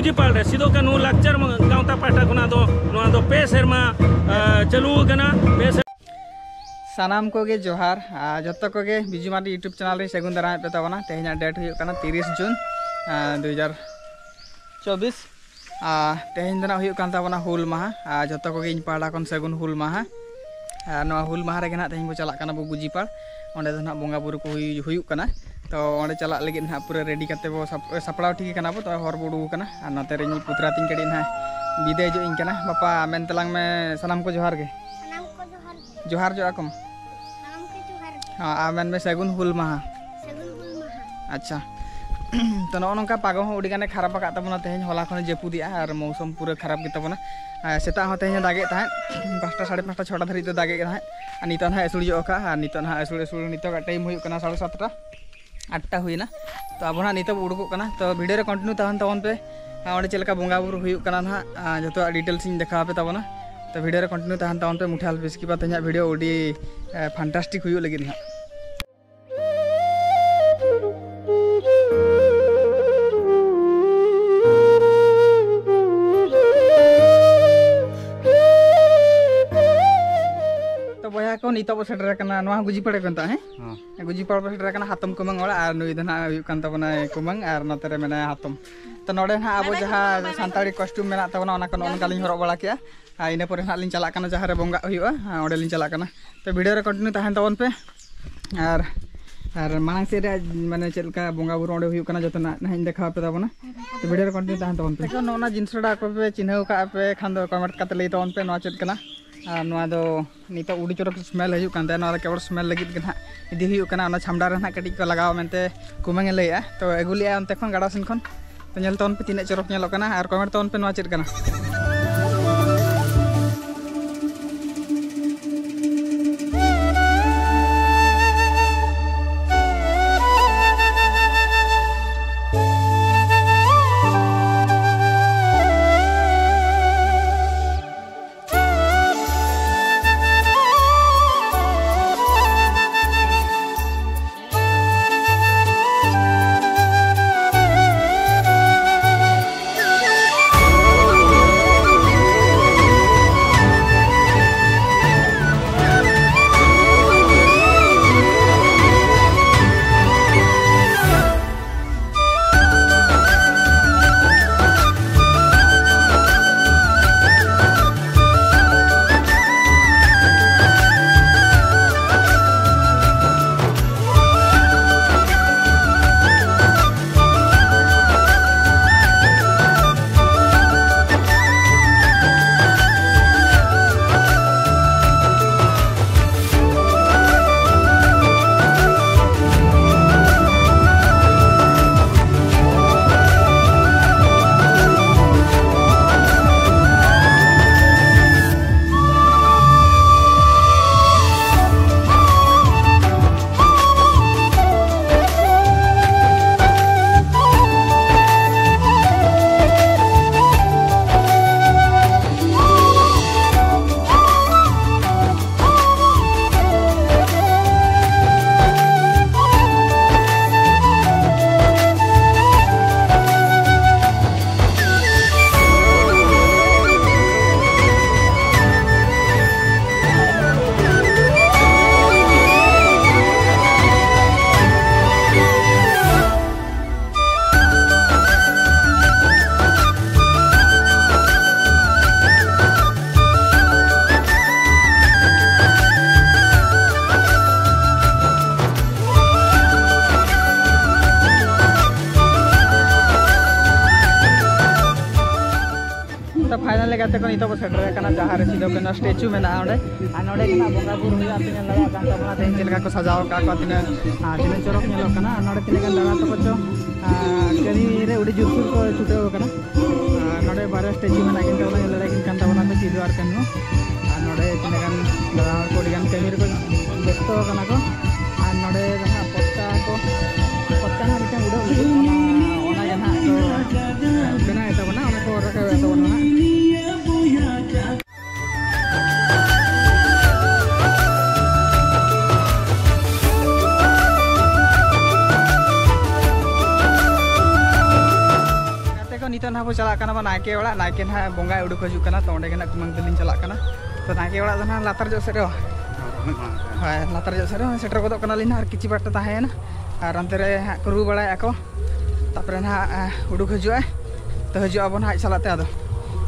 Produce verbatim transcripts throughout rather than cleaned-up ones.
ᱜᱩᱡᱤᱯᱟᱲ ᱨᱮ ᱥᱤᱫᱩ ᱠᱟᱹᱱᱦᱩ ᱞᱟᱠᱪᱟᱨ ᱜᱟᱶᱛᱟ ᱯᱟᱦᱴᱟ ᱠᱷᱚᱱᱟᱜ ᱫᱚ ᱱᱚᱣᱟ ᱫᱚ ᱯᱮ ᱥᱮᱨᱢᱟ ᱪᱟᱹᱞᱩ ᱟᱠᱟᱱᱟ᱾ ᱯᱮ ᱥᱮᱨᱢᱟ᱾ ᱥᱟᱱᱟᱢ ᱠᱚᱜᱮ ᱡᱚᱦᱟᱨ᱾ ᱟᱨ ᱡᱚᱛᱚ ᱠᱚᱜᱮ ᱵᱤᱡᱩ ᱢᱟᱨᱰᱤ YouTube ᱪᱮᱱᱮᱞ ᱨᱮ ᱥᱟᱹᱜᱩᱱ ᱫᱟᱨᱟᱢ ᱯᱮ ᱛᱟᱵᱚᱱᱟ᱾ ᱛᱮᱦᱮᱧᱟᱜ ᱰᱮᱴ ᱦᱩᱭᱩᱜ ᱠᱟᱱᱟ ᱛᱤᱨᱤᱥ ᱡᱩᱱ, ᱟᱨ ᱫᱩ ᱦᱟᱡᱟᱨ ᱪᱚᱵᱵᱤᱥ᱾ ᱟᱨ ᱛᱮᱦᱮᱧ ᱫᱚ ᱱᱟᱜ ᱦᱩᱭᱩᱜ ᱠᱟᱱ ᱛᱟᱵᱚᱱᱟ ᱦᱩᱞ ᱢᱟᱦᱟ᱾ ᱟᱨ ᱡᱚᱛᱚ ᱠᱚᱜᱮ ᱤᱧ ᱯᱟᱦᱴᱟ ᱠᱷᱚᱱ ᱥᱟᱹᱜᱩᱱ ᱦᱩᱞ ᱢᱟᱦᱟ᱾ ᱟᱨ ᱱᱚᱣᱟ ᱦᱩᱞ ᱢᱟᱦᱟ ᱨᱮᱜᱮ ᱱᱟᱜ ᱛᱮᱦᱮᱧ ᱵᱚ ᱪᱟᱞᱟᱜ ᱠᱟᱱᱟ ᱵᱚ ᱜᱩᱡᱤᱯᱟᱲ᱾ ᱚᱸᱰᱮ ᱫᱚ ᱱᱟᱜ ᱵᱚᱸᱜᱟ ᱵᱩᱨᱩ ᱠᱚ ᱦᱩᱭ ᱦᱩᱭᱩᱜ ᱠᱟᱱᱟ᱾ ᱛᱚ ᱚᱸᱰᱮ ᱪᱟᱞᱟᱜ ᱞᱟᱹᱜᱤᱫ ᱱᱟᱜ ᱯᱩᱨᱟᱹ ᱨᱮᱰᱤ ᱠᱟᱛᱮ ᱵᱚ ᱥᱟᱯ- ᱥᱟᱯᱲᱟᱣ ᱴᱷᱤᱠ ᱠᱟᱱᱟ ᱵᱚ᱾ ᱛᱚ ᱦᱚᱨ ᱵᱚ ᱩᱰᱩᱠ ᱟᱠᱟᱱᱟ᱾ ᱟᱨ ᱱᱚᱛᱮ ᱨᱮ ᱤᱧ ᱯᱩᱛᱨᱟ ᱛᱤᱧ ᱠᱟᱹᱴᱤᱡ ᱱᱟᱜ ᱵᱤᱫᱟᱹᱭ ᱡᱚᱜ ᱤᱧ ᱠᱟᱱᱟ᱾ ᱵᱟᱯᱟ ᱢᱮᱱ ᱛᱟᱞᱟᱝ ᱢᱮ ᱥᱟᱱᱟᱢ ᱠᱚ ᱡᱚᱦᱟᱨ ᱜᱮ᱾ ᱥᱟᱱᱟᱢ ᱠᱚ ᱡᱚᱦᱟᱨ ᱜᱮ᱾ ᱡᱚᱦᱟᱨ ᱡᱚᱜ ᱟᱠᱚᱢ᱾ ᱥᱟᱱᱟᱢ ᱠᱚ ᱡᱚᱦᱟᱨ ᱜᱮ᱾ ᱦᱚᱸ, ᱟᱨ ᱢᱮᱱ ᱢᱮ ᱥᱟᱹᱜᱩᱱ ᱦᱩᱞ ᱢᱟᱦᱟ᱾ ᱥᱟᱹᱜᱩᱱ ᱦᱩᱞ ᱢᱟᱦᱟ᱾ ᱟᱪᱪᱷᱟ᱾ ᱛᱚ ᱱᱚᱜᱼᱚ ᱱᱚᱝᱠᱟ ᱯᱟᱜᱚ ᱦᱚᱸ ᱟᱹᱰᱤ ᱜᱟᱱᱮ ᱠᱷᱟᱨᱟᱯ ᱟᱠᱟᱫ ᱛᱟᱵᱚᱱᱟ᱾ ᱛᱮᱦᱮᱧ ᱦᱚᱞᱟ ᱠᱷᱚᱱᱮ ᱡᱟᱹᱯᱩᱫᱮᱜᱼᱟ ᱟᱨ ᱢᱳᱣᱥᱚᱢ ᱯᱩᱨᱟᱹ ᱠᱷᱟᱨᱟᱯ ᱜᱮ ᱛᱟᱵᱚᱱᱟ᱾ ᱟᱨ ᱥᱮᱛᱟᱜ ᱦᱚᱸ ᱛᱮᱦᱮᱧ ᱮ ᱫᱟᱜᱮᱫ ᱛᱟᱦᱮᱸᱫ᱾ ᱯᱟᱸᱪᱴᱟ, ᱥᱟᱲᱮ ᱯᱟᱸᱪᱴᱟ, ᱪᱷᱚᱴᱟ ᱫᱷᱟᱹᱨᱤᱡ ᱫᱚ ᱫᱟᱜᱮᱫ ᱛᱟᱦᱮᱸᱫ᱾ ᱟᱨ ᱱᱤᱛᱚᱜ ᱱᱟᱦᱟᱜ ᱟᱹᱥᱩᱲ ᱧᱚᱜ ᱟᱠᱟᱫᱼᱟ᱾ ᱟᱨ ᱱᱤᱛᱚᱜ ᱱᱟᱦᱟᱜ ᱟᱹᱥᱩᱲ ᱟᱹᱥᱩᱲ ᱱᱤᱛᱚᱜᱟᱜ ᱴᱟᱭᱤᱢ ᱦᱩᱭᱩᱜ ᱠᱟᱱᱟ ᱥᱟᱲᱮ ᱥᱟᱛᱴᱟ, ᱟᱴᱴᱟ ᱦᱩᱭᱱᱟ᱾ ᱛᱚ ᱟᱵᱚ ᱱᱟᱦᱟᱜ ᱱᱤᱛᱚᱜ ᱵᱚ ᱩᱰᱩᱠᱚᱜ ᱠᱟᱱᱟ᱾ ᱛᱚ ᱵᱷᱤᱰᱤᱭᱳ ᱨᱮ ᱠᱚᱱᱴᱤᱱᱤᱭᱩ ᱛᱟᱦᱮᱱ ᱛᱟᱵᱚᱱ ᱯᱮ᱾ ᱟᱨ ᱚᱸᱰᱮ ᱪᱮᱫ ᱞᱮᱠᱟ ᱵᱚᱸᱜᱟ ᱵᱩᱨᱩ ᱦᱩᱭᱩᱜ ᱠᱟᱱᱟ ᱱᱟᱦᱟᱜ, ᱟᱨ ᱡᱚᱛᱚᱣᱟᱜ ᱰᱤᱴᱮᱞᱥ ᱤᱧ ᱫᱮᱠᱷᱟᱣ ᱟᱯᱮ ᱛᱟᱵᱚᱱᱟ᱾ ᱛᱚ ᱵᱷᱤᱰᱤᱭᱳ ᱨᱮ ᱠᱚᱱᱴᱤᱱᱤᱭᱩ ᱛᱟᱦᱮᱱ ᱛᱟᱵᱚᱱ ᱯᱮ᱾ ᱢᱩᱴᱷᱟᱞ ᱵᱤᱥᱠᱤ ᱵᱟ ᱛᱮᱦᱮᱧᱟᱜ ᱵᱷᱤᱰᱤᱭᱳ ᱟᱹᱰᱤ ᱯᱷᱟᱱᱴᱟᱥᱴᱤᱠ ᱦᱩᱭᱩᱜ ᱞᱟᱹᱜᱤᱫ ᱱᱟᱦᱟᱜ᱾ ᱛᱚ ᱵᱚᱭᱦᱟ ᱠᱚ, ᱱᱤᱛᱚᱜ ᱵᱚ ᱥᱮᱴᱮᱨ ᱟᱠᱟᱱᱟ ᱱᱚᱣᱟ ᱜᱩᱡᱤᱯᱟᱲᱟ ᱠᱚ ᱢᱮᱛᱟᱜᱼᱟ, ᱦᱮᱸ? ᱦᱚᱸ᱾ ᱜᱩᱡᱤᱯᱟᱲᱟ ᱵᱚ ᱥᱮᱴᱮᱨ ᱟᱠᱟᱱᱟ ᱦᱟᱛᱚᱢ ᱠᱩᱢᱟᱹᱝ ᱚᱲᱟᱜ, ᱟᱨ ᱱᱩᱭ ᱫᱚ ᱱᱟᱦᱟᱜ ᱦᱩᱭᱩᱜ ᱠᱟᱱ ᱛᱟᱵᱚᱱᱟᱭ ᱠᱩᱢᱟᱹᱝ, ᱟᱨ ᱱᱚᱛᱮ ᱨᱮ ᱢᱮᱱᱟᱭᱟ ᱦᱟᱛᱚᱢ᱾ ᱛᱚ ᱱᱚᱰᱮ ᱱᱟᱦᱟᱜ ᱟᱵᱚ ᱡᱟᱦᱟᱸ ᱥᱟᱱᱛᱟᱲᱤ ᱠᱚᱥᱴᱤᱭᱩᱢ ᱢᱮᱱᱟᱜ ᱛᱟᱵᱚᱱᱟ, ᱚᱱᱟ ᱠᱚ ᱱᱚᱜᱼᱚ ᱱᱚᱝᱠᱟ ᱞᱤᱧ ᱦᱚᱨᱚᱜ ᱵᱟᱲᱟ ᱠᱮᱜᱼᱟ᱾ ᱟᱨ ᱤᱱᱟᱹ ᱯᱚᱨᱮ ᱱᱟᱦᱟᱜ ᱞᱤᱧ ᱪᱟᱞᱟᱜ ᱠᱟᱱᱟ ᱡᱟᱦᱟᱸ ᱨᱮ ᱵᱚᱸᱜᱟᱜ ᱦᱩᱭᱩᱜᱼᱟ, ᱟᱨ ᱚᱸᱰᱮ ᱞᱤᱧ ᱪᱟᱞᱟᱜ ᱠᱟᱱᱟ᱾ ᱛᱚ ᱵᱷᱤᱰᱤᱭᱳ ᱨᱮ ᱠᱚᱱᱴᱤᱱᱤᱭᱩ ᱛᱟᱦᱮᱱ ᱛᱟᱵᱚᱱ ᱯᱮ᱾ ᱟᱨ, ᱟᱨ ᱢᱟᱲᱟᱝ ᱥᱮᱫ ᱨᱮ ᱢᱟᱱᱮ ᱪᱮᱫ ᱞᱮᱠᱟ ᱵᱚᱸᱜᱟ ᱵᱩᱨᱩ ᱚᱸᱰᱮ ᱦᱩᱭᱩᱜ ᱠᱟᱱᱟ, ᱡᱚᱛᱚᱱᱟᱜ ᱱᱟᱦᱟᱜ ᱤᱧ ᱫᱮᱠᱷᱟᱣ ᱟᱯᱮ ᱛᱟᱵᱚᱱᱟ᱾ ᱛᱚ ᱵᱷᱤᱰᱤᱭᱳ ᱨᱮ ᱠᱚᱱᱴᱤᱱᱤᱭᱩ ᱛᱟᱦᱮᱱ ᱛᱟᱵᱚᱱ ᱯᱮ᱾ ᱱᱚᱜᱼᱚ ᱱᱚᱣᱟ ᱡᱤᱱᱤᱥ ᱨᱮ ᱚᱠᱚᱭ ᱯᱮ ᱪᱤᱱᱦᱟᱹᱣ ᱠᱟᱜᱼᱟ ᱯᱮ ᱠᱷᱟᱱ ᱫᱚ ᱠᱚᱢᱮᱱᱴ ᱠᱟᱛᱮ ᱞᱟᱹᱭ ᱛᱟᱵᱚᱱ ᱯᱮ ᱱᱚᱣᱟ ᱪᱮᱫ ᱠᱟᱱᱟ᱾ ᱟᱨ ᱱᱚᱣᱟ ᱫᱚ ᱱᱤᱛᱚᱜ ᱟᱹᱰᱤ ᱪᱚᱨᱚᱠ ᱥᱢᱮᱞ ᱦᱤᱡᱩᱜ ᱠᱟᱱ ᱛᱟᱭᱟ᱾ ᱱᱚᱣᱟ ᱫᱚ ᱠᱮᱵᱚᱞ ᱥᱢᱮᱞ ᱞᱟᱹᱜᱤᱫ ᱜᱮ ᱱᱟᱦᱟᱜ ᱤᱫᱤ ᱦᱩᱭᱩᱜ ᱠᱟᱱᱟ᱾ ᱚᱱᱟ ᱪᱷᱟᱢᱰᱟ ᱨᱮ ᱱᱟᱦᱟᱜ ᱠᱟᱹᱴᱤᱡ ᱠᱚ ᱞᱟᱜᱟᱣᱟ ᱢᱮᱱᱛᱮ ᱠᱩᱢᱟᱹᱝ ᱮ ᱞᱟᱹᱭᱮᱜᱼᱟ᱾ ᱛᱚ ᱟᱹᱜᱩ ᱞᱮᱜᱼᱟ ᱚᱱᱛᱮ ᱠᱷᱚᱱ ᱜᱟᱰᱟ ᱥᱮᱱ ᱠᱷᱚᱱ᱾ ᱛᱚ ᱧᱮᱞ ᱛᱟᱵᱚᱱ ᱯᱮ ᱛᱤᱱᱟᱹᱜ ᱪᱚᱨᱚᱠ ᱧᱮᱞᱚᱜ ᱠᱟᱱᱟ᱾ ᱟᱨ ᱠᱚᱢᱮᱱᱴ ᱛᱟᱵᱚᱱ ᱯᱮ ᱱᱚᱣᱟ ᱪᱮᱫ ᱠᱟᱱᱟ᱾ ᱯᱷᱟᱭᱱᱟᱞ ᱞᱮᱠᱟᱛᱮ ᱠᱚ ᱱᱤᱛᱚᱜ ᱵᱚ ᱥᱮᱴᱮᱨ ᱟᱠᱟᱱᱟ ᱡᱟᱦᱟᱸ ᱨᱮ ᱥᱤᱫᱩ ᱠᱟᱹᱱᱦᱩ ᱥᱴᱮᱪᱩ ᱢᱮᱱᱟᱜᱼᱟ ᱚᱸᱰᱮ᱾ ᱟᱨ ᱱᱚᱰᱮ ᱜᱮ ᱱᱟᱜ ᱵᱚᱸᱜᱟ ᱵᱩᱨᱩ ᱦᱩᱭᱩᱜᱼᱟ, ᱟᱯᱮ ᱧᱮᱞ ᱫᱟᱲᱮᱭᱟᱜ ᱠᱟᱱ ᱛᱟᱵᱚᱱᱟ ᱛᱮᱦᱮᱧ ᱪᱮᱫ ᱞᱮᱠᱟ ᱠᱚ ᱥᱟᱡᱟᱣ ᱟᱠᱟᱫ ᱠᱚᱣᱟ, ᱛᱤᱱᱟᱹᱜ, ᱟᱨ ᱛᱤᱱᱟᱹᱜ ᱪᱚᱨᱚᱠ ᱧᱮᱞᱚᱜ ᱠᱟᱱᱟ᱾ ᱟᱨ ᱱᱚᱰᱮ ᱛᱤᱱᱟᱹᱜ ᱜᱟᱱ ᱫᱟᱫᱟ ᱛᱟᱠᱚ ᱪᱚ, ᱟᱨ ᱠᱟᱹᱢᱤ ᱨᱮ ᱟᱹᱰᱤ ᱡᱳᱨᱥᱳᱨ ᱠᱚ ᱪᱷᱩᱴᱟᱹᱣ ᱟᱠᱟᱱᱟ᱾ ᱟᱨ ᱱᱚᱰᱮ ᱵᱟᱨᱭᱟ ᱥᱴᱮᱪᱩ ᱢᱮᱱᱟᱜ ᱠᱤᱱ ᱛᱟᱵᱚᱱᱟ, ᱧᱮᱞ ᱫᱟᱲᱮᱭᱟᱜ ᱠᱤᱱ ᱠᱟᱱ ᱛᱟᱵᱚᱱᱟ ᱯᱮ, ᱥᱤᱫᱩ ᱟᱨ ᱠᱟᱹᱱᱦᱩ᱾ ᱟᱨ ᱱᱚᱰᱮ ᱛᱤᱱᱟᱹᱜ ᱜᱟᱱ ᱫᱟᱫᱟ ᱦᱚᱲ ᱠᱚ ᱟᱹᱰᱤ ᱜᱟᱱ ᱠᱟᱹᱢᱤ ᱨᱮᱠᱚ ᱵᱮᱥᱛᱚ ᱟᱠᱟᱱᱟ ᱠᱚ᱾ ᱟᱨ ᱱᱚᱰᱮ ᱫᱚ ᱱᱟᱦᱟᱜ ᱯᱚᱛᱠᱟ ᱠᱚ, ᱯᱚᱛᱠᱟ ᱱᱟᱦᱟᱜ ᱢᱤᱫᱴᱟᱝ ᱩᱰᱟᱹᱜ ᱞᱟᱹᱜᱤᱫ, ᱚᱱᱟ, ᱚᱱᱟ ᱜᱮ ᱱᱟᱦᱟᱜ ᱠᱚ ᱵᱮᱱᱟᱣᱮᱫ ᱛᱟᱵᱚᱱᱟ, ᱚᱱᱟ ᱠᱚ ᱨᱟᱠᱟᱵᱮᱫ ᱛᱟᱵᱚᱱᱟ ᱱᱟᱦᱟᱜ᱾ ᱜᱟᱛᱮ ᱠᱚ, ᱱᱤᱛᱚᱜ ᱱᱟᱦᱟᱜ ᱵᱚ ᱪᱟᱞᱟᱜ ᱠᱟᱱᱟ ᱵᱚ ᱱᱟᱭᱠᱮ ᱚᱲᱟᱜ᱾ ᱱᱟᱭᱠᱮ ᱱᱟᱦᱟᱜ ᱵᱚᱸᱜᱟᱭ ᱩᱰᱩᱠ ᱦᱤᱡᱩᱜ ᱠᱟᱱᱟ, ᱛᱚ ᱚᱸᱰᱮ ᱜᱮ ᱱᱟᱦᱟᱜ ᱠᱩᱢᱟᱹᱝ ᱛᱟᱹᱞᱤᱧ ᱪᱟᱞᱟᱜ ᱠᱟᱱᱟ᱾ ᱛᱚ ᱱᱟᱭᱠᱮ ᱚᱲᱟᱜ ᱫᱚ ᱱᱟᱦᱟᱜ ᱞᱟᱛᱟᱨ ᱧᱚᱜ ᱥᱮᱫ ᱨᱮ ᱵᱟ? ᱦᱳᱭ, ᱞᱟᱛᱟᱨ ᱧᱚᱜ ᱥᱮᱫ ᱨᱮ ᱥᱮᱴᱮᱨ ᱜᱚᱫᱚᱜ ᱠᱟᱱᱟᱞᱤᱧ ᱱᱟᱦᱟᱜ, ᱟᱨ ᱠᱤᱪᱷᱩ ᱵᱟᱴ ᱛᱟᱦᱮᱸᱭᱮᱱᱟ᱾ ᱟᱨ ᱚᱱᱛᱮ ᱨᱮ ᱦᱟᱸᱜ ᱠᱚ ᱨᱩ ᱵᱟᱲᱟᱭᱮᱫᱼᱟ ᱠᱚ, ᱛᱟᱨᱯᱚᱨᱮ ᱱᱟᱦᱟᱜ, ᱮ, ᱩᱰᱩᱠ ᱦᱤᱡᱩᱜᱼᱟᱭ᱾ ᱛᱚ ᱦᱤᱡᱩᱜ ᱟᱵᱚ ᱱᱟᱦᱟᱜ ᱟᱡ ᱥᱟᱞᱟᱜ ᱛᱮ, ᱟᱫᱚ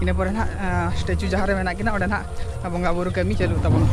ᱤᱱᱟᱹ ᱯᱚᱨᱮ ᱱᱟᱦᱟᱜ, ᱮ, ᱥᱴᱮᱪᱩ ᱡᱟᱦᱟᱸ ᱨᱮ ᱢᱮᱱᱟᱜ ᱠᱤᱱᱟ ᱚᱸᱰᱮ ᱱᱟᱦᱟᱜ ᱵᱚᱸᱜᱟ ᱵᱩᱨᱩ ᱠᱟᱹᱢᱤ ᱪᱟᱹᱞᱩᱜ ᱛᱟᱵᱚᱱᱟ᱾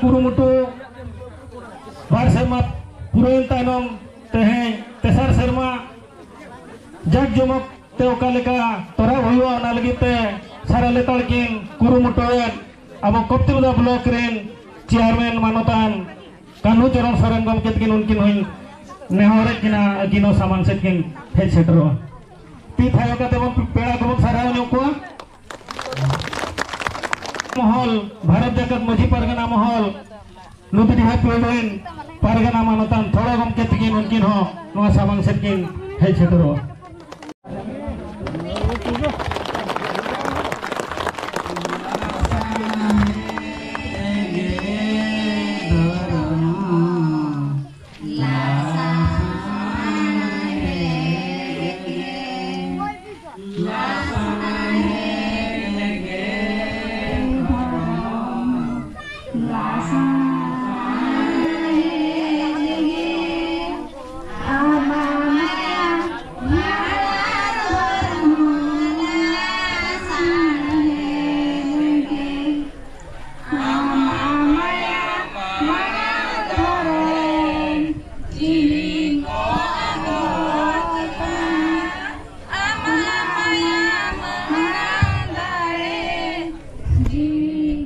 ᱠᱩᱨᱩᱢᱩᱴᱩ ᱵᱟᱨ ᱥᱮᱨᱢᱟ ᱯᱩᱨᱟᱹᱣᱮᱱ ᱛᱟᱭᱱᱚᱢ ᱛᱮᱦᱮᱧ ᱛᱮᱥᱟᱨ ᱥᱮᱨᱢᱟ ᱡᱟᱠ ᱡᱚᱢᱚᱠ ᱛᱮ ᱚᱠᱟ ᱞᱮᱠᱟ ᱛᱚᱨᱟᱣ ᱦᱩᱭᱩᱜᱼᱟ, ᱚᱱᱟ ᱞᱟᱹᱜᱤᱫ ᱛᱮ ᱥᱟᱨᱟ ᱞᱮᱛᱟᱲ ᱠᱤᱱ ᱠᱩᱨᱩᱢᱩᱴᱩᱭᱮᱫ ᱟᱵᱚ ᱠᱚᱯᱛᱤᱯᱟᱫᱟ ᱵᱞᱚᱠ ᱨᱮᱱ ᱪᱮᱭᱟᱨᱢᱮᱱ ᱢᱟᱱᱚᱛᱟᱱ ᱠᱟᱹᱱᱦᱩ ᱪᱚᱨᱚᱱ ᱥᱚᱨᱮᱱ ᱜᱚᱢᱠᱮ ᱛᱟᱹᱠᱤᱱ, ᱩᱱᱠᱤᱱ ᱦᱚᱸᱧ ᱱᱮᱦᱚᱨᱮᱫ ᱠᱤᱱᱟ, ᱟᱹᱠᱤᱱ ᱦᱚᱸ ᱥᱟᱢᱟᱝ ᱥᱮᱫ ᱠᱤᱱ ᱦᱮᱡ ᱥᱮᱴᱮᱨᱚᱜᱼᱟ᱾ ᱛᱤ ᱛᱷᱟᱭᱚ ᱠᱟᱛᱮ ᱵᱚᱱ ᱯᱮᱲᱟ ᱠᱚᱵᱚᱱ ᱥᱟᱨᱦᱟᱣ ᱧᱚᱜ ᱠᱚᱣᱟ᱾ ᱢᱚᱦᱚᱞ, ᱵᱷᱟᱨᱚᱛ ᱡᱟᱠᱟᱛ ᱢᱟᱹᱡᱷᱤ ᱯᱟᱨᱜᱟᱱᱟ ᱢᱚᱦᱚᱞ, ᱞᱩᱫᱤᱰᱤᱦᱟ ᱯᱤᱲ ᱨᱮᱱ ᱯᱟᱨᱜᱟᱱᱟ ᱢᱟᱱᱚᱛᱟᱱ ᱛᱷᱚᱲᱟ ᱜᱚᱢᱠᱮ ᱛᱟᱹᱠᱤᱱ, ᱩᱱᱠᱤᱱ ᱦᱚᱸ ᱱᱚᱣᱟ ᱥᱟᱢᱟᱝ ᱥᱮᱫ ᱠᱤᱱ ᱦᱮᱡ ᱥᱮᱴᱮᱨᱚᱜᱼᱟ᱾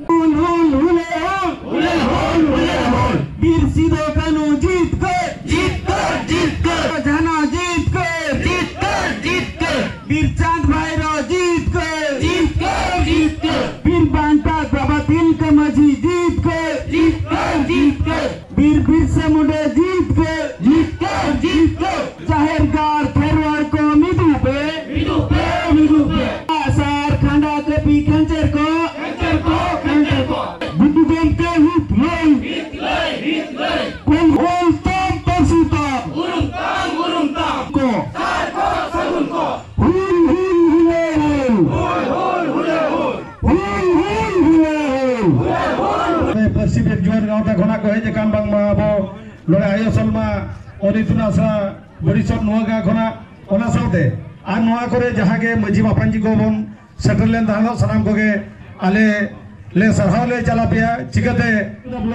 ᱦᱩᱞ, ᱦᱩᱞ, ᱦᱩᱞᱮ ᱦᱩᱞ᱾ ᱦᱩᱞᱮ ᱦᱩᱞ, ᱦᱩᱞᱮ ᱦᱩᱞ᱾ ᱵᱤᱨ ᱥᱤᱫᱚ ᱠᱟᱹᱱᱦᱩ ᱡᱤᱛᱠᱟᱹᱨ᱾ ᱡᱤᱛᱠᱟᱹᱨ, ᱡᱤᱛᱠᱟᱹᱨ᱾ ᱡᱷᱟᱱᱚ ᱡᱤᱛᱠᱟᱹᱨ᱾ ᱡᱤᱛᱠᱟᱹᱨ, ᱡᱤᱛᱠᱟᱹᱨ᱾ ᱵᱤᱨ ᱪᱟᱸᱫᱽ ᱵᱷᱟᱭᱨᱚ ᱡᱤᱛᱠᱟᱹᱨ᱾ ᱡᱤᱛᱠᱟᱹᱨ, ᱡᱤᱛᱠᱟᱹᱨ᱾ ᱵᱤᱨ ᱵᱟᱱᱴᱟ ᱵᱟᱵᱟ ᱛᱤᱞᱠᱟᱹ ᱢᱟᱹᱡᱷᱤ ᱡᱤᱛᱠᱟᱹᱨ᱾ ᱡᱤᱛᱠᱟᱹᱨ, ᱡᱤᱛᱠᱟᱹᱨ᱾ ᱵᱤᱨ ᱵᱤᱨᱥᱟ ᱢᱩᱱᱰᱟ ᱡᱤᱛᱠᱟᱹᱨ᱾ ᱡᱤᱛᱠᱟᱹᱨ, ᱡᱤᱛᱠᱟᱹᱨ᱾ ᱡᱟᱦᱮᱨ ᱜᱟᱲ ᱠᱷᱮᱨᱣᱟᱲ ᱠᱚ ᱢᱤᱫᱚᱜ ᱯᱮ᱾ ᱢᱤᱫᱚᱜ ᱯᱮ, ᱢᱤᱫᱚᱜ ᱯᱮ᱾ ᱟᱜᱼᱥᱟᱨ ᱠᱷᱟᱸᱰᱟ ᱠᱟᱹᱯᱤ ᱠᱷᱟᱧᱪᱟᱨ ᱠᱚ᱾ ᱠᱷᱟᱧᱪᱟᱨ ᱠᱚ, ᱠᱷᱟᱧᱪᱟᱨ ᱠᱚ᱾ ᱜᱩᱰᱩ ᱜᱚᱢᱠᱮ ᱦᱤᱛ ᱞᱟᱹᱭ᱾ ᱦᱤᱛ ᱞᱟᱹᱭ, ᱦᱤᱛ ᱞᱟᱹᱭ᱾ ᱠᱚᱞ ᱚᱞ ᱛᱟᱢ ᱯᱟᱹᱨᱥᱤ ᱛᱟᱢ᱾ ᱩᱨᱩᱢ ᱛᱟᱢ, ᱩᱨᱩᱢ ᱛᱟᱢ᱾ ᱠᱚ᱾ ᱥᱟᱨ ᱠᱚ ᱥᱟᱹᱜᱩᱱ ᱠᱚ᱾ ᱦᱩᱞ, ᱦᱩᱞ, ᱦᱩᱞᱮ ᱦᱩᱞ᱾ ᱦᱩᱞ, ᱦᱩᱞ, ᱦᱩᱞᱮ ᱦᱩᱞ᱾ ᱦᱩᱞ, ᱦᱩᱞ, ᱦᱩᱞᱮ ᱦᱩᱞ᱾ ᱦᱩᱞᱮ ᱦᱩᱞ᱾ ᱯᱟᱹᱨᱥᱤ ᱵᱮᱫ ᱡᱩᱣᱟᱹᱱ ᱜᱟᱶᱛᱟ ᱠᱷᱚᱱᱟᱜ ᱠᱚ ᱦᱮᱡ ᱟᱠᱟᱱ, ᱵᱟᱝᱢᱟ ᱟᱵᱚ ᱱᱚᱰᱮ ᱟᱭᱳ ᱥᱚᱞᱢᱟ ᱚᱱᱤᱛᱩᱱ ᱟᱥᱲᱟ ᱵᱚᱨᱤᱥᱚᱫ ᱱᱚᱣᱟ ᱜᱟ ᱠᱷᱚᱱᱟᱜ, ᱚᱱᱟ ᱥᱟᱶᱛᱮ ᱟᱨ ᱱᱚᱣᱟ ᱠᱚᱨᱮ ᱡᱟᱦᱟᱸ ᱜᱮ ᱢᱟᱹᱡᱷᱤ ᱢᱟᱯᱟᱧᱡᱤ ᱠᱚᱵᱚᱱ ᱥᱮᱴᱮᱨ ᱞᱮᱱ ᱛᱟᱦᱮᱸᱫ, ᱥᱟᱱᱟᱢ ᱠᱚᱜᱮ ᱟᱞᱮ ᱞᱮ ᱥᱟᱨᱦᱟᱣ ᱞᱮ ᱪᱟᱞ ᱟᱯᱮᱭᱟ᱾ ᱪᱤᱠᱟᱹᱛᱮ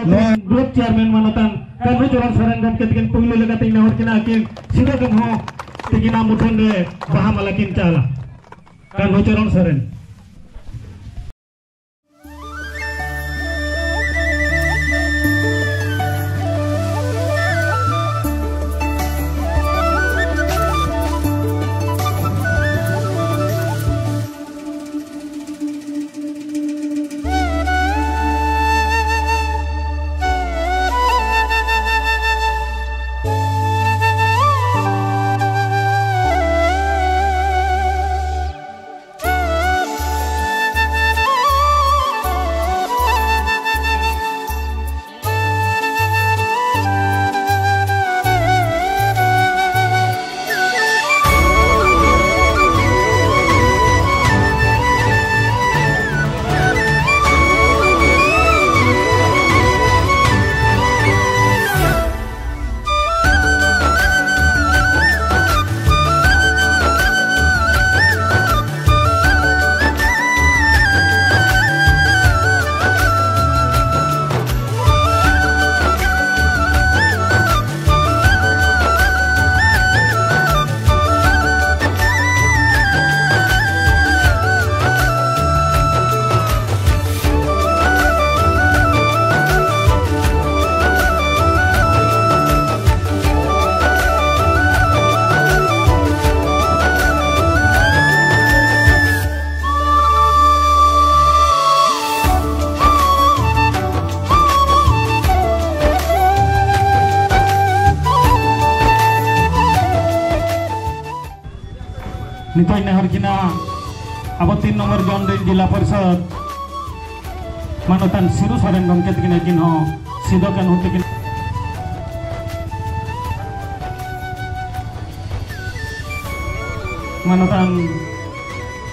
ᱱᱚᱣᱟ ᱵᱞᱚᱠ ᱪᱮᱭᱟᱨᱢᱮᱱ ᱢᱟᱱᱚᱛᱟᱱ ᱠᱟᱹᱱᱦᱩ ᱪᱚᱨᱚᱱ ᱥᱚᱨᱮᱱ ᱜᱚᱢᱠᱮ ᱛᱟᱹᱠᱤᱱ ᱯᱩᱭᱞᱩ ᱞᱮᱠᱟᱛᱮ ᱱᱮᱦᱚᱨ ᱠᱤᱱᱟ ᱟᱹᱠᱤᱱ ᱥᱤᱫᱩ ᱠᱟᱹᱱᱦᱩ ᱛᱟᱹᱠᱤᱱᱟᱜ ᱢᱩᱴᱷᱟᱹᱱ ᱨᱮ ᱵᱟᱦᱟ ᱢᱟᱞᱟ ᱠᱤᱱ ᱪᱟᱞᱟ᱾ ᱠᱟᱹᱱᱦᱩ ᱪᱚᱨᱚᱱ ᱥᱚᱨᱮᱱ᱾ ᱱᱤᱛᱚᱜ ᱤᱧ ᱱᱮᱦᱚᱨ ᱠᱤᱱᱟ ᱟᱵᱚ ᱛᱤᱱ ᱱᱚᱢᱵᱚᱨ ᱡᱚᱱ ᱨᱮᱱ ᱡᱤᱞᱟ ᱯᱚᱨᱤᱥᱚᱫ ᱢᱟᱱᱚᱛᱟᱱ ᱥᱤᱨᱩ ᱥᱚᱨᱮᱱ ᱜᱚᱢᱠᱮ ᱛᱟᱹᱠᱤᱱ, ᱟᱹᱠᱤᱱ ᱦᱚᱸ ᱥᱤᱫᱚ ᱠᱟᱹᱱᱦᱩ ᱛᱟᱹᱠᱤᱱ᱾ ᱢᱟᱱᱚᱛᱟᱱ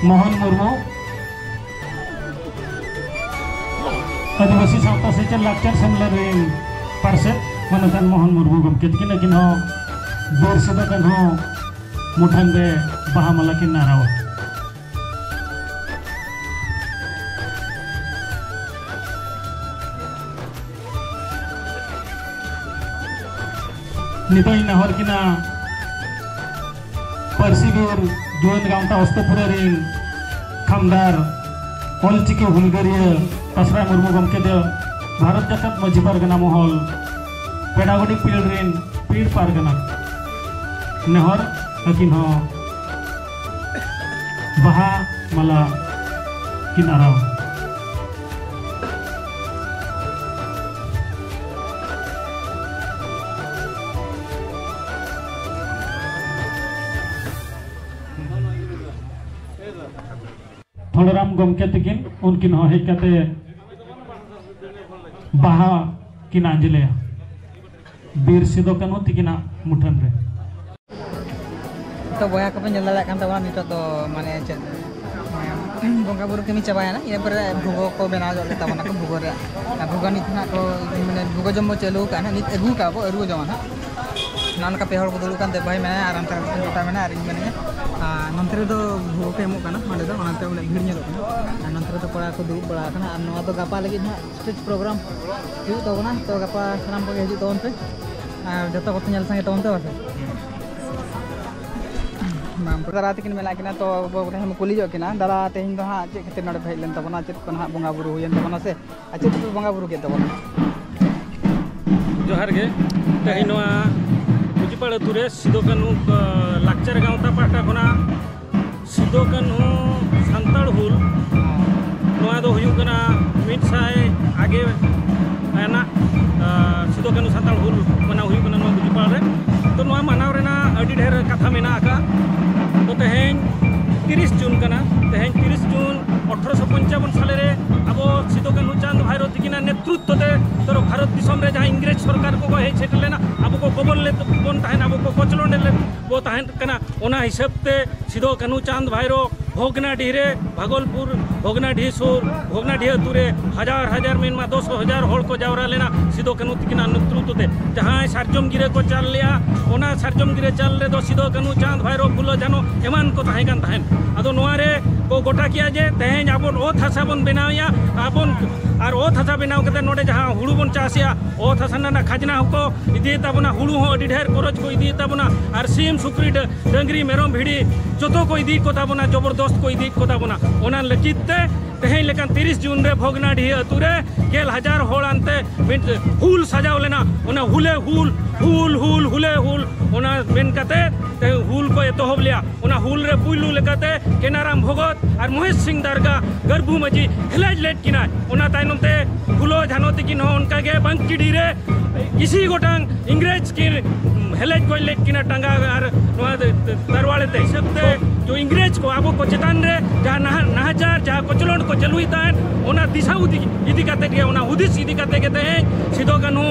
ᱢᱳᱦᱚᱱ ᱢᱩᱨᱢᱩ, ᱟᱹᱫᱤᱵᱟᱹᱥᱤ ᱥᱟᱶᱛᱟ ᱥᱮᱪᱮᱫ ᱞᱟᱠᱪᱟᱨ ᱥᱮᱢᱞᱮᱫ ᱨᱮᱱ ᱯᱟᱨᱥᱮᱛ ᱢᱟᱱᱚᱛᱟᱱ ᱢᱳᱦᱚᱱ ᱢᱩᱨᱢᱩ ᱜᱚᱢᱠᱮ ᱛᱟᱹᱠᱤᱱ, ᱟᱹᱠᱤᱱ ᱦᱚᱸ ᱵᱤᱨ ᱥᱤᱫᱚ ᱠᱟᱹᱱᱦᱩ ᱢᱩᱴᱷᱟᱹᱱ ᱨᱮ ᱵᱟᱦᱟ ᱢᱟᱞᱟ ᱠᱤᱱ ᱟᱨᱟᱣᱟ᱾ ᱱᱤᱛᱚᱜ ᱤᱧ ᱱᱮᱦᱚᱨ ᱠᱤᱱᱟ ᱯᱟᱹᱨᱥᱤ ᱵᱤᱨ ᱡᱩᱣᱟᱹᱱ ᱜᱟᱶᱛᱟ ᱚᱥᱛᱚᱯᱩᱨᱟ ᱨᱤᱱ ᱠᱷᱟᱢᱰᱟᱨ ᱚᱞᱪᱤᱠᱤ ᱦᱩᱞᱜᱟᱹᱨᱤᱭᱟᱹ ᱛᱟᱥᱨᱟᱭ ᱢᱩᱨᱢᱩ ᱜᱚᱢᱠᱮ ᱫᱚ ᱵᱷᱟᱨᱚᱛ ᱡᱟᱠᱟᱛ ᱢᱟᱹᱡᱷᱤ ᱯᱟᱨᱜᱟᱱᱟ ᱢᱚᱦᱚᱞ ᱯᱮᱰᱟᱜᱚᱡᱤᱠ ᱯᱤᱲ ᱨᱤᱱ ᱯᱤᱲ ᱯᱟᱨᱜᱟᱱᱟ᱾ ᱱᱮᱦᱚᱨ ᱟᱹᱠᱤᱱ ᱦᱚᱸ ᱵᱟᱦᱟ ᱢᱟᱞᱟ ᱠᱤᱱ ᱟᱨᱟᱣ᱾ ᱛᱷᱚᱲᱨᱟᱢ ᱜᱚᱢᱠᱮ ᱛᱤᱠᱤᱱ, ᱩᱱᱠᱤᱱ ᱦᱚᱸ ᱦᱮᱡ ᱠᱟᱛᱮ ᱵᱟᱦᱟ ᱠᱤᱱ ᱟᱸᱡᱽᱞᱮᱭᱟ ᱵᱤᱨ ᱥᱤᱫᱚ ᱠᱟᱹᱱᱦᱩ ᱛᱤᱠᱤᱱᱟᱜ ᱢᱩᱴᱷᱟᱹᱱ ᱨᱮ᱾ ᱛᱚ ᱵᱚᱭᱦᱟ ᱠᱚᱯᱮ ᱧᱮᱞ ᱫᱟᱲᱮᱭᱟᱜ ᱠᱟᱱ ᱛᱟᱵᱚᱱᱟ, ᱱᱤᱛᱚᱜ ᱫᱚ ᱢᱟᱱᱮ ᱪᱮᱫ, ᱢᱟᱱᱮ ᱵᱚᱸᱜᱟ ᱵᱩᱨᱩ ᱠᱟᱹᱢᱤ ᱪᱟᱵᱟᱭᱮᱱᱟ, ᱤᱱᱟᱹ ᱯᱚᱨᱮ ᱵᱷᱩᱜᱚ ᱠᱚ ᱵᱮᱱᱟᱣ ᱧᱚᱜ ᱞᱮᱫ ᱛᱟᱵᱚᱱᱟ ᱠᱚ, ᱵᱷᱩᱜᱚ ᱨᱮᱭᱟᱜ ᱟᱨ ᱵᱷᱩᱜᱚ ᱱᱤᱛ ᱱᱟᱜ ᱠᱚ ᱢᱟᱱᱮ ᱵᱷᱩᱜᱚ ᱡᱚᱢ ᱵᱚ ᱪᱟᱹᱞᱩ ᱟᱠᱟᱫᱼᱟ ᱱᱟᱜ, ᱱᱤᱛ ᱟᱹᱜᱩ ᱟᱠᱟᱫᱼᱟ ᱵᱚ, ᱟᱹᱨᱩ ᱡᱚᱢᱟ ᱱᱟᱜ᱾ ᱱᱚᱜᱼᱚ ᱱᱚᱝᱠᱟ ᱯᱮ ᱦᱚᱲ ᱠᱚ ᱫᱩᱲᱩᱵ ᱠᱟᱱ ᱛᱮ ᱵᱷᱟᱭ ᱢᱮᱱᱟᱭᱟ ᱟᱨ ᱚᱱᱛᱮ ᱨᱮ ᱢᱤᱫᱴᱮᱱ ᱡᱚᱴᱟ ᱢᱮᱱᱟᱭᱟ ᱟᱨ ᱤᱧ ᱢᱮᱱᱟᱹᱧᱟ᱾ ᱟᱨ ᱱᱚᱱᱛᱮ ᱨᱮᱫᱚ ᱵᱷᱩᱜᱚ ᱠᱚ ᱮᱢᱚᱜ ᱠᱟᱱᱟ, ᱱᱚᱸᱰᱮ ᱫᱚ ᱚᱱᱟᱛᱮ ᱩᱱᱟᱹᱜ ᱵᱷᱤᱲ ᱧᱮᱞᱚᱜ ᱠᱟᱱᱟ᱾ ᱟᱨ ᱱᱚᱱᱛᱮ ᱨᱮᱫᱚ ᱠᱚᱲᱟ ᱠᱚ ᱫᱩᱲᱩᱵ ᱵᱟᱲᱟ ᱟᱠᱟᱱᱟ ᱟᱨ ᱱᱚᱣᱟ ᱫᱚ ᱜᱟᱯᱟ ᱞᱟᱹᱜᱤᱫ ᱱᱟᱜ ᱥᱴᱮᱡᱽ ᱯᱨᱳᱜᱨᱟᱢ ᱦᱩᱭᱩᱜ ᱛᱟᱵᱚᱱᱟ᱾ ᱛᱚ ᱜᱟᱯᱟ ᱥᱟᱱᱟᱢ ᱠᱚᱜᱮ ᱦᱤᱡᱩᱜ ᱛᱟᱵᱚᱱ ᱯᱮ ᱟᱨ ᱡᱚᱛᱚ ᱠᱚᱛᱮ ᱧᱮᱞ ᱥᱟᱸᱜᱮ ᱛᱟᱵᱚᱱ ᱯᱮ ᱵᱟᱥᱮ᱾ ᱵᱟᱝ, ᱫᱟᱨᱟ ᱛᱟᱹᱠᱤᱱ ᱢᱮᱱᱟᱜ ᱠᱤᱱᱟ, ᱛᱚ ᱟᱵᱚ ᱠᱚᱴᱷᱮᱱ ᱵᱚᱱ ᱠᱩᱞᱤ ᱧᱚᱜ ᱠᱤᱱᱟ, ᱫᱟᱨᱟ ᱛᱮᱦᱮᱧ ᱫᱚ ᱦᱟᱸᱜ ᱪᱮᱫ ᱠᱷᱟᱹᱛᱤᱨ ᱱᱚᱰᱮ ᱯᱮ ᱦᱮᱡ ᱞᱮᱱ ᱛᱟᱵᱚᱱᱟ, ᱪᱮᱫ ᱠᱚ ᱱᱟᱦᱟᱜ ᱵᱚᱸᱜᱟ ᱵᱩᱨᱩ ᱦᱩᱭᱮᱱ ᱛᱟᱵᱚᱱᱟ ᱥᱮ ᱟᱨ ᱪᱮᱫ ᱠᱚᱯᱮ ᱵᱚᱸᱜᱟ ᱵᱩᱨᱩ ᱠᱮᱫ ᱛᱟᱵᱚᱱᱟ? ᱡᱚᱦᱟᱨ ᱜᱮ᱾ ᱛᱮᱦᱮᱧ ᱱᱚᱣᱟ ᱠᱩᱪᱤᱯᱟᱲ ᱟᱹᱛᱩ ᱨᱮ ᱥᱤᱫᱩ ᱠᱟᱹᱱᱦᱩ, ᱟ, ᱞᱟᱠᱪᱟᱨ ᱜᱟᱶᱛᱟ ᱯᱟᱦᱴᱟ ᱠᱷᱚᱱᱟᱜ ᱥᱤᱫᱩ ᱠᱟᱹᱱᱦᱩ ᱥᱟᱱᱛᱟᱲ ᱦᱩᱞ, ᱱᱚᱣᱟ ᱫᱚ ᱦᱩᱭᱩᱜ ᱠᱟᱱᱟ ᱢᱤᱫ ᱥᱟᱭ ᱟᱜᱮ ᱨᱮᱱᱟᱜ, ᱟ, ᱥᱤᱫᱩ ᱠᱟᱹᱱᱦᱩ ᱥᱟᱱᱛᱟᱲ ᱦᱩᱞ ᱢᱟᱱᱟᱣ ᱦᱩᱭᱩᱜ ᱠᱟᱱᱟ ᱱᱚᱣᱟ ᱠᱩᱪᱤᱯᱟᱲ ᱨᱮ᱾ ᱛᱚ ᱱᱚᱣᱟ ᱢᱟᱱᱟᱣ ᱨᱮᱱᱟᱜ ᱟᱹᱰᱤ ᱰᱷᱮᱨ ᱠᱟᱛᱷᱟ ᱢᱮᱱᱟᱜ ᱟᱠᱟᱫ᱾ ᱛᱚ ᱛᱮᱦᱮᱧ ᱛᱤᱨᱤᱥ ᱡᱩᱱ ᱠᱟᱱᱟ, ᱛᱮᱦᱮᱧ ᱛᱤᱨᱤᱥ ᱡᱩᱱ ᱟᱴᱷᱨᱚᱥᱚ ᱯᱚᱧᱪᱟᱵᱚᱱ ᱥᱟᱞᱮ ᱨᱮ ᱟᱵᱚ ᱥᱤᱫᱩ ᱠᱟᱹᱱᱦᱩ ᱪᱟᱸᱫᱽ ᱵᱷᱟᱭᱨᱳ ᱛᱤᱠᱤᱱᱟᱜ ᱱᱮᱛᱨᱩᱛᱛᱚ ᱛᱮ ᱛᱚᱨᱚ ᱵᱷᱟᱨᱚᱛ ᱫᱤᱥᱚᱢ ᱨᱮ ᱡᱟᱦᱟᱸ ᱤᱝᱨᱮᱡᱽ ᱥᱚᱨᱠᱟᱨ ᱠᱚᱠᱚ ᱦᱮᱡ ᱥᱮᱴᱮᱨ ᱞᱮᱱᱟ, ᱟᱵᱚ ᱠᱚ ᱜᱚᱵᱚᱞ ᱞᱮᱫ ᱵᱚᱱ ᱛᱟᱦᱮᱸᱱ, ᱟᱵᱚ ᱠᱚ ᱠᱚᱪᱞᱚᱱ ᱞᱮᱫ ᱵᱚ ᱛᱟᱦᱮᱸᱱ ᱠᱟᱱᱟ᱾ ᱚᱱᱟ ᱦᱤᱥᱟᱹᱵ ᱛᱮ ᱥᱤᱫᱩ ᱠᱟᱹᱱᱦᱩ ᱪᱟᱸᱫᱽ ᱵᱷᱟᱭᱨᱳ ᱵᱷᱚᱜᱽᱱᱟᱰᱤᱦ ᱨᱮ, ᱵᱷᱟᱜᱚᱞᱯᱩᱨ ᱵᱷᱚᱜᱽᱱᱟᱰᱤᱦ ᱥᱩᱨ ᱵᱷᱚᱜᱽᱱᱟᱰᱤᱦ ᱟᱹᱛᱩ ᱨᱮ ᱦᱟᱡᱟᱨ ᱦᱟᱡᱟᱨ ᱢᱮᱱᱢᱟ ᱫᱚᱥ ᱦᱟᱡᱟᱨ ᱦᱚᱲ ᱠᱚ ᱡᱟᱣᱨᱟ ᱞᱮᱱᱟ ᱥᱤᱫᱩ ᱠᱟᱹᱱᱦᱩ ᱛᱤᱠᱤᱱᱟᱜ ᱱᱮᱛᱨᱩᱛᱛᱚ ᱛᱮ᱾ ᱡᱟᱦᱟᱸᱭ ᱥᱟᱨᱡᱚᱢ ᱜᱤᱨᱟᱹ ᱠᱚ ᱪᱟᱞ ᱞᱮᱜᱼᱟ, ᱚᱱᱟ ᱥᱟᱨᱡᱚᱢ ᱜᱤᱨᱟᱹ ᱪᱟᱞ ᱨᱮᱫᱚ ᱥᱤᱫᱩ ᱠᱟᱹᱱᱦᱩ ᱪᱟᱸᱫᱽ ᱵᱷᱟᱭᱨᱳ ᱯᱷᱩᱞᱳ ᱡᱷᱟᱱᱳ ᱮᱢᱟᱱ ᱠᱚ ᱛᱟᱦᱮᱸ ᱠᱟᱱ ᱛᱟᱦᱮᱸᱱ᱾ ᱟᱫᱚ ᱱᱚᱣᱟ ᱨᱮ ᱠᱚ ᱜᱚᱴᱟ ᱠᱮᱜᱼᱟ ᱡᱮ ᱛᱮᱦᱮᱧ ᱟᱵᱚ ᱚᱛ ᱦᱟᱥᱟ ᱵᱚᱱ ᱵᱮᱱᱟᱣᱮᱜᱼᱟ, ᱟᱵᱚᱱ ᱟᱨ ᱚᱛ ᱦᱟᱥᱟ ᱵᱮᱱᱟᱣ ᱠᱟᱛᱮ ᱱᱚᱰᱮ ᱡᱟᱦᱟᱸ ᱦᱩᱲᱩ ᱵᱚᱱ ᱪᱟᱥᱮᱜᱼᱟ, ᱚᱛ ᱦᱟᱥᱟ ᱨᱮᱱᱟᱜ ᱠᱷᱟᱡᱽᱱᱟ ᱦᱚᱸᱠᱚ ᱤᱫᱤᱭᱮᱫ ᱛᱟᱵᱚᱱᱟ, ᱦᱩᱲᱩ ᱦᱚᱸ ᱟᱹᱰᱤ ᱰᱷᱮᱨ ᱠᱷᱚᱨᱚᱪ ᱠᱚ ᱤᱫᱤᱭᱮᱫ ᱛᱟᱵᱚᱱᱟ, ᱟᱨ ᱥᱤᱢ, ᱥᱩᱠᱨᱤ, ᱰᱟᱹ-, ᱰᱟᱹᱝᱨᱤ, ᱢᱮᱨᱚᱢ, ᱵᱷᱤᱰᱤ ᱡᱚᱛᱚ ᱠᱚ ᱤᱫᱤᱭᱮᱫ ᱠᱚ ᱛᱟᱵᱚᱱᱟ, ᱡᱚᱵᱚᱨᱫᱚᱥᱛ ᱠᱚ ᱤᱫᱤᱭᱮᱫ ᱠᱚ ᱛᱟᱵᱚᱱᱟ᱾ ᱚᱱᱟ ᱞᱟᱹᱜᱤᱫ ᱛᱮ ᱛᱮᱦᱮᱧ ᱞᱮᱠᱟᱱ ᱛᱤᱨᱤᱥ ᱡᱩᱱ ᱨᱮ ᱵᱷᱚᱜᱽᱱᱟᱰᱤᱦᱤ ᱟᱹᱛᱩ ᱨᱮ ᱜᱮᱞ ᱦᱟᱡᱟᱨ ᱦᱚᱲ ᱟᱱᱛᱮ ᱢᱤᱫ ᱦᱩᱞ ᱥᱟᱡᱟᱣ ᱞᱮᱱᱟ᱾ ᱚᱱᱟ ᱦᱩᱞᱮ ᱦᱩᱞ, ᱦᱩᱞ, ᱦᱩᱞ, ᱦᱩᱞᱮ ᱦᱩᱞ, ᱚᱱᱟ ᱢᱮᱱ ᱠᱟᱛᱮ ᱛᱮ ᱦᱩᱞ ᱠᱚ ᱮᱛᱚᱦᱚᱵ ᱞᱮᱜᱼᱟ᱾ ᱚᱱᱟ ᱦᱩᱞ ᱨᱮ ᱯᱩᱭᱞᱩ ᱞᱮᱠᱟᱛᱮ ᱠᱮᱱᱟᱨᱟᱢ ᱵᱷᱚᱜᱚᱛ ᱟᱨ ᱢᱚᱦᱮᱥ ᱥᱤᱝ ᱫᱟᱨᱜᱟ ᱜᱟᱹᱨᱵᱷᱩ ᱢᱟᱹᱡᱷᱤ ᱦᱮᱞᱮᱡ ᱞᱮᱫ ᱠᱤᱱᱟᱭ᱾ ᱚᱱᱟ ᱛᱟᱭᱱᱚᱢ ᱛᱮ ᱯᱷᱩᱞᱳ ᱡᱷᱟᱱᱚ ᱛᱤᱠᱤᱱ ᱦᱚᱸ ᱚᱱᱠᱟ ᱜᱮ ᱵᱟᱝᱠᱤᱰᱤ ᱨᱮ ᱤᱥᱤ ᱜᱚᱴᱟᱝ ᱤᱝᱨᱮᱡᱽ ᱠᱤᱱ ᱦᱮᱞᱮᱡ ᱜᱚᱡ ᱞᱮᱫ ᱠᱤᱱᱟ ᱴᱟᱸᱜᱟ ᱟᱨ ᱱᱚᱣᱟ ᱛᱟᱨᱣᱟᱲᱮ ᱛᱮ᱾ ᱦᱤᱥᱟᱹᱵ ᱛᱮ ᱡᱚ ᱤᱝᱨᱮᱡᱽ ᱠᱚ ᱟᱵᱚ ᱠᱚ ᱪᱮᱛᱟᱱ ᱨᱮ ᱡᱟᱦᱟᱸ ᱱᱟᱦᱟᱜ ᱱᱟᱦᱟᱪᱟᱨ, ᱡᱟᱦᱟᱸ ᱠᱚᱪᱞᱚᱱ ᱠᱚ ᱪᱟᱹᱞᱩᱭ ᱛᱟᱦᱮᱸᱫ, ᱚᱱᱟ ᱫᱤᱥᱟᱹ ᱦᱩᱫᱤ-, ᱤᱫᱤ ᱠᱟᱛᱮ ᱜᱮ, ᱚᱱᱟ ᱦᱩᱫᱤᱥ ᱤᱫᱤ ᱠᱟᱛᱮ ᱜᱮ ᱛᱮᱦᱮᱧ ᱥᱤᱫᱩ ᱠᱟᱹᱱᱦᱩ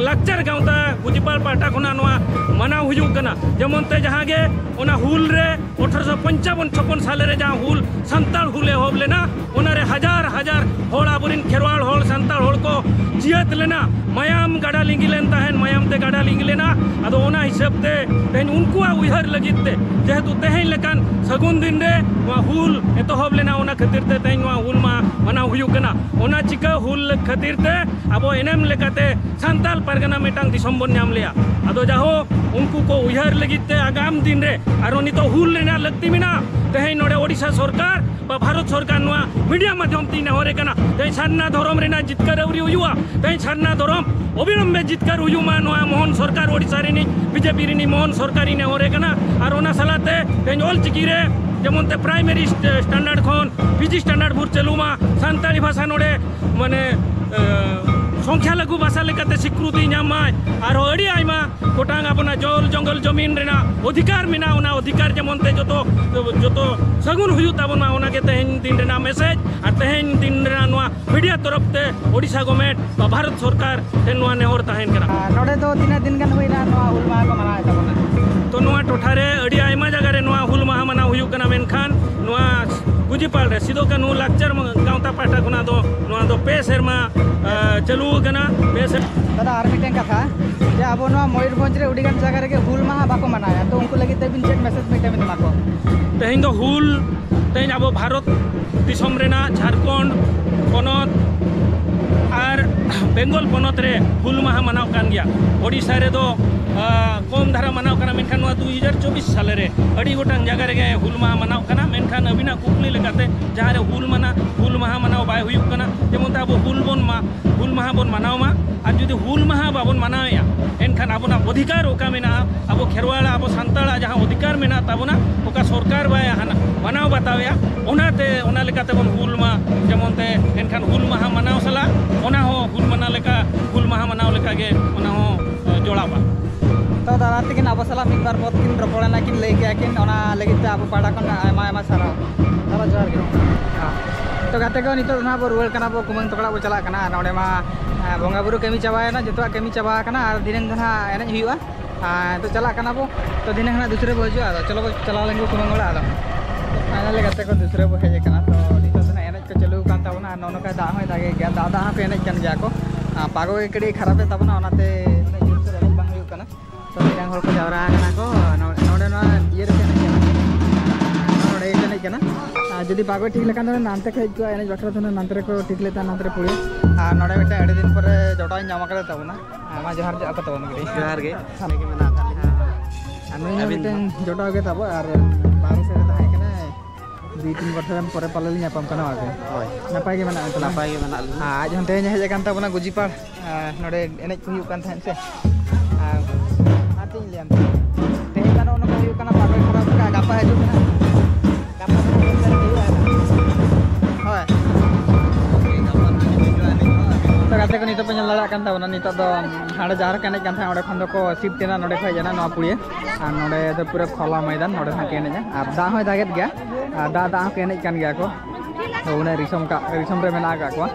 ᱞᱟᱠᱪᱟᱨ ᱜᱟᱶᱛᱟ ᱜᱩᱡᱤᱯᱟᱲ ᱯᱟᱦᱴᱟ ᱠᱷᱚᱱᱟᱜ ᱱᱚᱣᱟ ᱢᱟᱱᱟᱣ ᱦᱩᱭᱩᱜ ᱠᱟᱱᱟ᱾ ᱡᱮᱢᱚᱱ ᱛᱮ ᱡᱟᱦᱟᱸ ᱜᱮ ᱚᱱᱟ ᱦᱩᱞ ᱨᱮ ᱟᱴᱷᱨᱚᱥᱚ ᱯᱚᱧᱪᱟᱵᱚᱱ ᱪᱷᱚᱯᱚᱱ ᱥᱟᱞᱮ ᱨᱮ ᱡᱟᱦᱟᱸ ᱦᱩᱞ, ᱥᱟᱱᱛᱟᱲ ᱦᱩᱞ ᱮᱦᱚᱵ ᱞᱮᱱᱟ, ᱚᱱᱟᱨᱮ ᱦᱟᱡᱟᱨ ᱦᱟᱡᱟᱨ ᱦᱚᱲ, ᱟᱵᱚᱨᱮᱱ ᱠᱷᱮᱨᱣᱟᱲ ᱦᱚᱲ, ᱥᱟᱱᱛᱟᱲ ᱦᱚᱲ ᱠᱚ ᱡᱤᱭᱟᱹᱛ ᱞᱮᱱᱟ᱾ ᱢᱟᱭᱟᱢ ᱜᱟᱰᱟ ᱞᱤᱸᱜᱤ ᱞᱮᱱ ᱛᱟᱦᱮᱸᱱ, ᱢᱟᱭᱟᱢ ᱛᱮ ᱜᱟᱰᱟ ᱞᱤᱸᱜᱤ ᱞᱮᱱᱟ᱾ ᱟᱫᱚ ᱚᱱᱟ ᱦᱤᱥᱟᱹᱵ ᱛᱮ ᱛᱮᱦᱮᱧ ᱩᱱᱠᱩᱣᱟᱜ ᱩᱭᱦᱟᱹᱨ ᱞᱟᱹᱜᱤᱫ ᱛᱮ, ᱡᱮᱦᱮᱛᱩ ᱛᱮᱦᱮᱧ ᱞᱮᱠᱟᱱ ᱥᱟᱹᱜᱩᱱ ᱫᱤᱱ ᱨᱮ ᱱᱚᱣᱟ ᱦᱩᱞ ᱮᱛᱚᱦᱚᱵ ᱞᱮᱱᱟ, ᱚᱱᱟ ᱠᱷᱟᱹᱛᱤᱨ ᱛᱮ ᱛᱮᱦᱮᱧ ᱱᱚᱣᱟ ᱦᱩᱞ ᱢᱟᱦᱟ ᱢᱟᱱᱟᱣ ᱦᱩᱭᱩᱜ ᱠᱟᱱᱟ᱾ ᱚᱱᱟ ᱪᱤᱠᱟᱹ ᱦᱩᱞ ᱠᱷᱟᱹᱛᱤᱨ ᱛᱮ ᱟᱵᱚ ᱮᱱᱮᱢ ᱞᱮᱠᱟᱛᱮ ᱥᱟᱱᱛᱟᱞ ᱯᱟᱨᱜᱟᱱᱟ ᱢᱤᱫᱴᱟᱝ ᱫᱤᱥᱚᱢ ᱵᱚᱱ ᱧᱟᱢ ᱞᱮᱜᱼᱟ᱾ ᱟᱫᱚ ᱡᱟᱦᱳ, ᱩᱱᱠᱩ ᱠᱚ ᱩᱭᱦᱟᱹᱨ ᱞᱟᱹᱜᱤᱫ ᱛᱮ ᱟᱜᱟᱢ ᱫᱤᱱ ᱨᱮ ᱟᱨᱚ ᱱᱤᱛᱚᱜ ᱦᱩᱞ ᱨᱮᱱᱟᱜ ᱞᱟᱹᱠᱛᱤ ᱢᱮᱱᱟᱜᱼᱟ᱾ ᱛᱮᱦᱮᱧ ᱱᱚᱰᱮ ᱳᱰᱤᱥᱟ ᱥᱚᱨᱠᱟᱨ ᱵᱟ ᱵᱷᱟᱨᱚᱛ ᱥᱚᱨᱠᱟᱨ ᱱᱚᱣᱟ ᱢᱤᱰᱤᱭᱟ ᱢᱟᱫᱽᱫᱷᱚᱢ ᱛᱮᱧ ᱱᱮᱦᱚᱨᱮ ᱠᱟᱱᱟ, ᱛᱮᱦᱮᱧ ᱥᱟᱨᱱᱟ ᱫᱷᱚᱨᱚᱢ ᱨᱮᱱᱟᱜ ᱡᱤᱛᱠᱟᱹᱨ ᱟᱹᱣᱨᱤ ᱦᱩᱭᱩᱜᱼᱟ᱾ ᱛᱮᱦᱮᱧ ᱥᱟᱨᱱᱟ ᱫᱷᱚᱨᱚᱢ ᱚᱵᱤᱞᱚᱢᱵᱮ ᱡᱤᱛᱠᱟᱹᱨ ᱦᱩᱭᱩᱜ ᱢᱟ᱾ ᱱᱚᱣᱟ ᱢᱳᱦᱚᱱ ᱥᱚᱨᱠᱟᱨ, ᱳᱰᱤᱥᱟ ᱨᱤᱱᱤᱡ ᱵᱤᱡᱮᱯᱤ ᱨᱤᱱᱤᱡ ᱢᱳᱦᱚᱱ ᱥᱚᱨᱠᱟᱨᱤᱧ ᱱᱮᱦᱚᱨᱮ ᱠᱟᱱᱟ᱾ ᱟᱨ ᱚᱱᱟ ᱥᱟᱞᱟᱜ ᱛᱮ ᱛᱮᱦᱮᱧ ᱚᱞ ᱪᱤᱠᱤ ᱨᱮ ᱡᱮᱢᱚᱱ ᱛᱮ ᱯᱨᱟᱭᱢᱟᱨᱤ ᱥᱴᱮ-, ᱥᱴᱮᱱᱰᱟᱨᱰ ᱠᱷᱚᱱ ᱯᱤᱡᱤ ᱥᱴᱮᱱᱰᱟᱨᱰ ᱵᱷᱳᱨ ᱪᱟᱹᱞᱩ ᱢᱟ, ᱥᱟᱱᱛᱟᱲᱤ ᱵᱷᱟᱥᱟ ᱱᱚᱰᱮ ᱢᱟᱱᱮ, ᱮ, ᱥᱚᱝᱠᱷᱭᱟ ᱞᱟᱹᱜᱩ ᱵᱷᱟᱥᱟ ᱞᱮᱠᱟᱛᱮ ᱥᱤᱠᱨᱩᱛᱤ ᱧᱟᱢ ᱢᱟᱭ᱾ ᱟᱨᱦᱚᱸ ᱟᱹᱰᱤ ᱟᱭᱢᱟ ᱜᱚᱴᱟᱝ ᱟᱵᱚᱱᱟᱜ ᱡᱚᱞ ᱡᱚᱝᱜᱚᱞ ᱡᱚᱢᱤᱱ ᱨᱮᱱᱟᱜ ᱚᱫᱷᱤᱠᱟᱨ ᱢᱮᱱᱟᱜᱼᱟ, ᱚᱱᱟ ᱚᱫᱷᱤᱠᱟᱨ ᱡᱮᱢᱚᱱ ᱛᱮ ᱡᱚᱛᱚ, ᱡᱚᱛᱚ ᱥᱟᱹᱜᱩᱱ ᱦᱩᱭᱩᱜ ᱛᱟᱵᱚᱱ ᱢᱟ, ᱚᱱᱟᱜᱮ ᱛᱮᱦᱮᱧ ᱫᱤᱱ ᱨᱮᱱᱟᱜ ᱢᱮᱥᱮᱡᱽ᱾ ᱟᱨ ᱛᱮᱦᱮᱧ ᱫᱤᱱ ᱨᱮᱱᱟᱜ ᱱᱚᱣᱟ ᱢᱤᱰᱤᱭᱟ ᱛᱚᱨᱚᱯ ᱛᱮ ᱳᱰᱤᱥᱟ ᱜᱚᱵᱷᱢᱮᱱᱴ ᱵᱟ ᱵᱷᱟᱨᱚᱛ ᱥᱚᱨᱠᱟᱨ ᱴᱷᱮᱱ ᱱᱚᱣᱟ ᱱᱮᱦᱚᱨ ᱛᱟᱦᱮᱱ ᱠᱟᱱᱟ᱾ ᱟᱨ ᱱᱚᱰᱮ ᱫᱚ ᱛᱤᱱᱟᱹᱜ ᱫᱤᱱ ᱜᱟᱱ ᱦᱩᱭᱱᱟ ᱱᱚᱣᱟ ᱦᱩᱞ ᱢᱟᱦᱟ ᱠᱚ ᱢᱟᱱᱟᱣᱮᱫ ᱛᱟᱵᱚᱱᱟ? ᱛᱚ, ᱱᱚᱣᱟ ᱴᱚᱴᱷᱟ ᱨᱮ ᱟᱹᱰᱤ ᱟᱭᱢᱟ ᱡᱟᱭᱜᱟ ᱨᱮ ᱱᱚᱣᱟ ᱦᱩᱞ ᱢᱟᱦᱟ ᱢᱟᱱᱟᱣ ᱦᱩᱭᱩᱜ ᱠᱟᱱᱟ, ᱢᱮᱱᱠᱷᱟᱱ ᱱᱚᱣᱟ ᱜᱩᱡᱤᱯᱟᱲ ᱨᱮ ᱥᱤᱫᱩ ᱠᱟᱹᱱᱦᱩ ᱞᱟᱠᱪᱟᱨ ᱜᱟᱶᱛᱟ ᱯᱟᱦᱴᱟ ᱠᱷᱚᱱᱟᱜ ᱫᱚ ᱱᱚᱣᱟ ᱫᱚ ᱯᱮ ᱥᱮᱨᱢᱟ, ᱮ, ᱪᱟᱹᱞᱩ ᱟᱠᱟᱱᱟ᱾ ᱯᱮ ᱥᱮᱨᱢᱟ᱾ ᱫᱟᱫᱟ, ᱟᱨ ᱢᱤᱫᱴᱮᱱ ᱠᱟᱛᱷᱟ, ᱡᱮ ᱟᱵᱚ ᱱᱚᱣᱟ ᱢᱚᱭᱩᱨᱵᱷᱚᱸᱡᱽ ᱨᱮ ᱟᱹᱰᱤᱜᱟᱱ ᱡᱟᱭᱜᱟ ᱨᱮᱜᱮ ᱦᱩᱞ ᱢᱟᱦᱟ ᱵᱟᱠᱚ ᱢᱟᱱᱟᱣᱟ, ᱛᱚ ᱩᱱᱠᱩ ᱞᱟᱹᱜᱤᱫ ᱛᱮ ᱟᱹᱵᱤᱱ ᱪᱮᱫ ᱢᱮᱥᱮᱡᱽ ᱢᱤᱫᱴᱮᱱ ᱵᱤᱱ ᱮᱢᱟ ᱠᱚᱣᱟ? ᱛᱮᱦᱮᱧ ᱫᱚ ᱦᱩᱞ, ᱛᱮᱦᱮᱧ ᱟᱵᱚ ᱵᱷᱟᱨᱚᱛ ᱫᱤᱥᱚᱢ ᱨᱮᱱᱟᱜ ᱡᱷᱟᱲᱠᱷᱚᱸᱰ ᱯᱚᱱᱚᱛ ᱟᱨ ᱵᱮᱝᱜᱚᱞ ᱯᱚᱱᱚᱛ ᱨᱮ ᱦᱩᱞ ᱢᱟᱦᱟ ᱢᱟᱱᱟᱣ ᱠᱟᱱ ᱜᱮᱭᱟ᱾ ᱳᱰᱤᱥᱟ ᱨᱮᱫᱚ, ᱟ, ᱠᱚᱢ ᱫᱷᱟᱨᱟ ᱢᱟᱱᱟᱣ ᱠᱟᱱᱟ, ᱢᱮᱱᱠᱷᱟᱱ ᱱᱚᱣᱟ ᱫᱩ ᱦᱟᱡᱟᱨ ᱪᱚᱵᱵᱤᱥ ᱥᱟᱞᱮ ᱨᱮ ᱟᱹᱰᱤ ᱜᱚᱴᱟᱝ ᱡᱟᱭᱜᱟ ᱨᱮᱜᱮ ᱦᱩᱞ ᱢᱟᱦᱟ ᱢᱟᱱᱟᱣ ᱠᱟᱱᱟ᱾ ᱢᱮᱱᱠᱷᱟᱱ ᱟᱹᱵᱤᱱᱟᱜ ᱠᱩᱠᱞᱤ ᱞᱮᱠᱟᱛᱮ, ᱡᱟᱦᱟᱸ ᱨᱮ ᱦᱩᱞ ᱢᱟᱱᱟ-, ᱦᱩᱞ ᱢᱟᱦᱟ ᱢᱟᱱᱟᱣ ᱵᱟᱭ ᱦᱩᱭᱩᱜ ᱠᱟᱱᱟ, ᱡᱮᱢᱚᱱ ᱛᱮ ᱟᱵᱚ ᱦᱩᱞ ᱵᱚᱱ ᱢᱟ-, ᱦᱩᱞ ᱢᱟᱦᱟ ᱵᱚᱱ ᱢᱟᱱᱟᱣ ᱢᱟ, ᱟᱨ ᱡᱩᱫᱤ ᱦᱩᱞ ᱢᱟᱦᱟ ᱵᱟᱵᱚᱱ ᱢᱟᱱᱟᱣᱮᱫᱼᱟ, ᱮᱱᱠᱷᱟᱱ ᱟᱵᱚᱱᱟᱜ ᱚᱫᱷᱤᱠᱟᱨ ᱚᱠᱟ ᱢᱮᱱᱟᱜᱼᱟ, ᱟᱵᱚ ᱠᱷᱮᱨᱣᱟᱲ, ᱟᱵᱚ ᱥᱟᱱᱛᱟᱲᱟᱜ ᱡᱟᱦᱟᱸ ᱚᱫᱷᱤᱠᱟᱨ ᱢᱮᱱᱟᱜ ᱛᱟᱵᱚᱱᱟ, ᱚᱠᱟ ᱥᱚᱨᱠᱟᱨ ᱵᱟᱭ ᱦᱟᱱᱟ ᱢᱟᱱᱟᱣ ᱵᱟᱛᱟᱣᱮᱫᱼᱟ, ᱚᱱᱟᱛᱮ ᱚᱱᱟ ᱞᱮᱠᱟᱛᱮ ᱵᱚᱱ ᱦᱩᱞ ᱢᱟ, ᱡᱮᱢᱚᱱ ᱛᱮ ᱮᱱᱠᱷᱟᱱ ᱦᱩᱞ ᱢᱟᱦᱟ ᱢᱟᱱᱟᱣ ᱥᱟᱞᱟᱜ ᱚᱱᱟ ᱦᱚᱸ ᱦᱩᱞ ᱢᱟᱱᱟᱣ ᱞᱮᱠᱟ, ᱦᱩᱞ ᱢᱟᱦᱟ ᱢᱟᱱᱟᱣ ᱞᱮᱠᱟ ᱜᱮ ᱚᱱᱟ ᱦᱚᱸ, ᱮ, ᱡᱚᱲᱟᱣᱟ᱾ ᱛᱚ ᱫᱟᱫᱟ ᱛᱟᱹᱠᱤᱱ ᱟᱵᱚ ᱥᱟᱞᱟᱜ ᱢᱤᱫ ᱵᱟᱨ ᱢᱚᱛ ᱠᱤᱱ ᱨᱚᱯᱚᱲ ᱮᱱᱟ, ᱠᱤᱱ ᱞᱟᱹᱭ ᱠᱮᱜᱼᱟ ᱠᱤᱱ, ᱚᱱᱟ ᱞᱟᱹᱜᱤᱫ ᱛᱮ ᱟᱵᱚ ᱯᱟᱦᱴᱟ ᱠᱷᱚᱱ ᱟᱭᱢᱟ ᱟᱭᱢᱟ ᱥᱟᱨᱦᱟᱣ᱾ ᱫᱟᱫᱟ ᱡᱚᱦᱟᱨ ᱜᱮ᱾ ᱦᱮᱸ᱾ ᱛᱚ ᱜᱟᱛᱮ ᱠᱚ, ᱱᱤᱛᱚᱜ ᱫᱚ ᱱᱟᱦᱟᱜ ᱵᱚ ᱨᱩᱣᱟᱹᱲ ᱠᱟᱱᱟ, ᱵᱚ ᱠᱩᱢᱟᱹᱝ ᱛᱟᱠᱚ ᱚᱲᱟᱜ ᱵᱚ ᱪᱟᱞᱟᱜ ᱠᱟᱱᱟ᱾ ᱟᱨ ᱱᱚᱰᱮ ᱢᱟ, ᱮ, ᱵᱚᱸᱜᱟ ᱵᱩᱨᱩ ᱠᱟᱹᱢᱤ ᱪᱟᱵᱟᱭᱮᱱᱟ, ᱡᱚᱛᱚᱣᱟᱜ ᱠᱟᱹᱢᱤ ᱪᱟᱵᱟ ᱟᱠᱟᱱᱟ᱾ ᱟᱨ ᱫᱷᱤᱱᱟᱹᱝ ᱫᱚ ᱱᱟᱦᱟᱜ ᱮᱱᱮᱡ ᱦᱩᱭᱩᱜᱼᱟ᱾ ᱟᱨ ᱱᱤᱛᱚᱜ ᱪᱟᱞᱟᱜ ᱠᱟᱱᱟ ᱵᱚ, ᱛᱚ ᱫᱷᱤᱱᱟᱹᱝ ᱱᱟᱦᱟᱜ ᱫᱩᱥᱨᱟᱹ ᱵᱚ ᱦᱤᱡᱩᱜᱼᱟ᱾ ᱟᱫᱚ ᱪᱚᱞᱚ ᱵᱚ ᱪᱟᱞᱟᱣ ᱞᱮᱱ ᱜᱮ ᱠᱩᱢᱟᱹᱝ ᱚᱲᱟᱜ᱾ ᱟᱫᱚ ᱯᱷᱟᱭᱱᱟᱞ ᱜᱟᱛᱮ ᱠᱚ, ᱫᱩᱥᱨᱟᱹ ᱵᱚ ᱦᱮᱡ ᱟᱠᱟᱱᱟ᱾ ᱛᱚ ᱱᱤᱛᱚᱜ ᱫᱚ ᱱᱟᱦᱟᱜ ᱮᱱᱮᱡ ᱠᱚ ᱪᱟᱹᱞᱩ ᱟᱠᱟᱱ ᱛᱟᱵᱚᱱᱟ᱾ ᱟᱨ ᱱᱚᱜᱼᱚ ᱱᱚᱝᱠᱟ ᱫᱟᱜ ᱦᱚᱸᱭ ᱫᱟᱜᱮᱫ ᱜᱮᱭᱟ, ᱫᱟᱜ ᱫᱟᱜ ᱦᱚᱸᱠᱚ ᱮᱱᱮᱡ ᱠᱟᱱ ᱜᱮᱭᱟ ᱠᱚ᱾ ᱟᱨ ᱯᱟᱜᱚ ᱜᱮ ᱠᱟᱹᱴᱤᱡ ᱠᱷᱟᱨᱟᱯᱮᱫ ᱛᱟᱵᱚᱱᱟ, ᱚᱱᱟᱛᱮ ᱩᱱᱟᱹᱜ ᱡᱳᱨ ᱥᱳᱨ ᱮᱱᱮᱡ ᱵᱟᱝ ᱦᱩᱭᱩᱜ ᱠᱟᱱᱟ᱾ ᱛᱚ ᱢᱤᱫᱴᱟᱝ ᱦᱚᱲ ᱠᱚ ᱡᱟᱣᱨᱟ ᱟᱠᱟᱱᱟ ᱠᱚ ᱱᱚ-, ᱱᱚᱰᱮ ᱱᱚᱣᱟ ᱤᱭᱟᱹ ᱨᱮᱠᱚ ᱮᱱᱮᱡ ᱠᱟᱱᱟ᱾ ᱱᱚᱰᱮ ᱜᱮᱠᱚ ᱮᱱᱮᱡ ᱠᱟᱱᱟ᱾ ᱟᱨ ᱡᱩᱫᱤ ᱯᱟᱜᱚ ᱴᱷᱤᱠ ᱞᱮᱠᱷᱟᱱ ᱫᱚ ᱱᱟᱱᱛᱮ ᱠᱚ ᱦᱮᱡ ᱠᱚᱜᱼᱟ, ᱮᱱᱮᱡ ᱵᱟᱠᱷᱨᱟ ᱫᱚ ᱱᱟᱱᱛᱮ ᱨᱮᱠᱚ ᱴᱷᱤᱠ ᱞᱮᱫᱟ, ᱱᱟᱱᱛᱮ ᱨᱮ ᱯᱩᱲᱤᱭᱟᱹ᱾ ᱟᱨ ᱱᱚᱰᱮ ᱢᱤᱫᱴᱟᱝ ᱟᱹᱰᱤ ᱫᱤᱱ ᱯᱚᱨᱮ ᱡᱚᱴᱟᱣ ᱤᱧ ᱧᱟᱢ ᱟᱠᱟᱫᱮ ᱛᱟᱵᱚᱱᱟ᱾ ᱟᱨ ᱢᱟ ᱡᱚᱦᱟᱨ ᱡᱚᱦᱟᱨ ᱠᱚ ᱛᱟᱵᱚᱱ ᱠᱟᱹᱴᱤᱡ᱾ ᱡᱚᱦᱟᱨ ᱜᱮ᱾ ᱥᱟᱱᱟᱢ ᱜᱮ ᱢᱮᱱᱟᱜ ᱟᱠᱟᱫ ᱞᱤᱧᱟ᱾ ᱟᱨ ᱱᱩᱭ ᱦᱚᱸ ᱟᱹᱵᱤᱱ ᱢᱤᱫᱴᱟᱝ ᱦᱚᱸ? ᱡᱚᱴᱟᱣ ᱜᱮ ᱛᱟᱵᱚ, ᱟᱨ ᱵᱟᱦᱨᱮ ᱥᱮᱫ ᱨᱮ ᱛᱟᱦᱮᱸ ᱠᱟᱱᱟᱭ᱾ ᱫᱩᱭ ᱛᱤᱱ ᱵᱚᱪᱷᱚᱨ ᱯᱚᱨᱮ ᱯᱟᱞᱮ ᱞᱤᱧ ᱧᱟᱯᱟᱢ ᱠᱟᱱᱟ, ᱵᱟᱝ ᱥᱮ? ᱦᱳᱭ᱾ ᱱᱟᱯᱟᱭ ᱜᱮ ᱢᱮᱱᱟᱜ ᱵᱤᱱᱟ? ᱱᱟᱯᱟᱭ ᱜᱮ ᱢᱮᱱᱟᱜ ᱞᱤᱧᱟ᱾ ᱟᱨ ᱟᱡ ᱦᱚᱸ ᱛᱮᱦᱮᱧ ᱦᱮᱡ ᱟᱠᱟᱱ ᱛᱟᱵᱚᱱᱟ ᱜᱩᱡᱤᱯᱟᱲ᱾ ᱟᱨ ᱱᱚᱰᱮ ᱮᱱᱮᱡ ᱠᱚ ᱦᱩᱭᱩᱜ ᱠᱟᱱ ᱛᱟᱦᱮᱸᱫ ᱥᱮ᱾ ᱟᱨ, ᱟᱨ ᱪᱮᱫ ᱤᱧ ᱞᱟᱹᱭᱟ, ᱛᱮᱦᱮᱧ ᱫᱚ ᱱᱚᱜᱼᱚ ᱱᱚᱝᱠᱟ ᱦᱩᱭᱩᱜ ᱠᱟᱱᱟ, ᱯᱟᱜᱚᱭ ᱠᱷᱟᱨᱟᱯ ᱠᱟᱜᱼᱟ, ᱜᱟᱯᱟ ᱦᱤᱡᱩᱜ ᱠᱟᱱᱟ᱾ ᱜᱟᱯᱟ ᱫᱚ ᱦᱩᱭᱩᱜᱼᱟ᱾ ᱦᱳᱭ᱾ ᱛᱚ ᱜᱟᱛᱮ ᱠᱚ, ᱱᱤᱛᱚᱜ ᱯᱮ ᱧᱮᱞ ᱫᱟᱲᱮᱭᱟᱜ ᱠᱟᱱ ᱛᱟᱵᱚᱱᱟ, ᱱᱤᱛᱚᱜ ᱫᱚ ᱦᱟᱸᱰᱮ ᱡᱟᱦᱟᱸ ᱨᱮᱠᱚ ᱮᱱᱮᱡ ᱠᱟᱱ ᱛᱟᱦᱮᱸᱫ, ᱚᱸᱰᱮ ᱠᱷᱚᱱ ᱫᱚᱠᱚ shift ᱮᱱᱟ ᱱᱚᱰᱮ ᱠᱷᱚᱱ ᱮᱱᱟ ᱱᱚᱣᱟ ᱯᱩᱲᱤᱭᱟᱹ᱾ ᱟᱨ ᱱᱚᱰᱮ ᱫᱚ ᱯᱩᱨᱟᱹ ᱠᱷᱚᱞᱟ ᱢᱚᱭᱫᱟᱱ, ᱱᱚᱰᱮ ᱦᱚᱸ ᱠᱚ ᱮᱱᱮᱡᱼᱟ᱾ ᱟᱨ ᱫᱟᱜ ᱦᱚᱸᱭ ᱫᱟᱜᱮᱫ ᱜᱮᱭᱟ, ᱟᱨ ᱫᱟᱜ ᱫᱟᱜ ᱦᱚᱸᱠᱚ ᱮᱱᱮᱡ ᱠᱟᱱ ᱜᱮᱭᱟ ᱠᱚ᱾ ᱛᱚ ᱩᱱᱟᱹᱜ ᱨᱤᱥᱚᱢ ᱠᱟᱜ, ᱨᱤᱥᱚᱢ ᱨᱮ ᱢᱮᱱᱟᱜ ᱟᱠᱟᱫ ᱠᱚᱣᱟ᱾